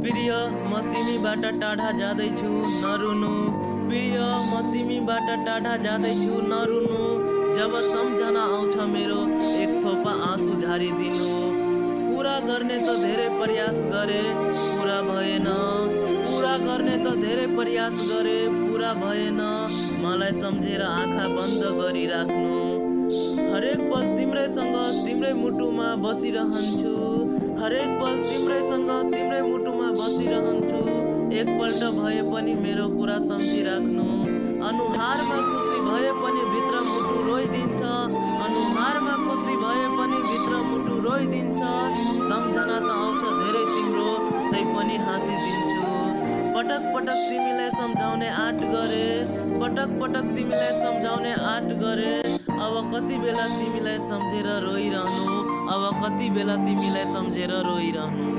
प्रिय म तिमीबाट टाढा जाँदैछु नरुनु, प्रिय म तिमीबाट टाढा जाँदैछु नरुनु। जब सम्झना आउँछ मेरो एक थोपा आँसु झारिदिनु। पूरा गर्ने त धेरै प्रयास गरे पूरा भएन, पूरा गर्ने त धेरै प्रयास गरे पूरा भएन। मलाई सम्झेर आँखा बन्द गरिराख्नु। हरेक पल तिम्रैसँग तिम्रै मुटुमा बसिरहन्छु, हरेक पल तिम्रैसँग तिम्रै मुटुमा बसिरहन्छु। एकपल्ट भए पनि मेरो कुरा सम्झिराख्नु। अनुहारमा खुसी भए पनि भित्र मुटु रोइदिन्छ, अनुहारमा खुसी भए पनि भित्र मुटु रोइदिन्छ। सम्झना त आउँछ धेरै तिम्रो तै पनि हाँसिदिन्छु। पटक पटक तिमीलाई सम्झाउने आँट गरे, पटक पटक तिमीलाई सम्झाउने आँट गरे। अब कति बेला तिमीलाई सम्झेर रोइरहनु, अब कति बेला तिमीलाई सम्झेर रोइरहनु।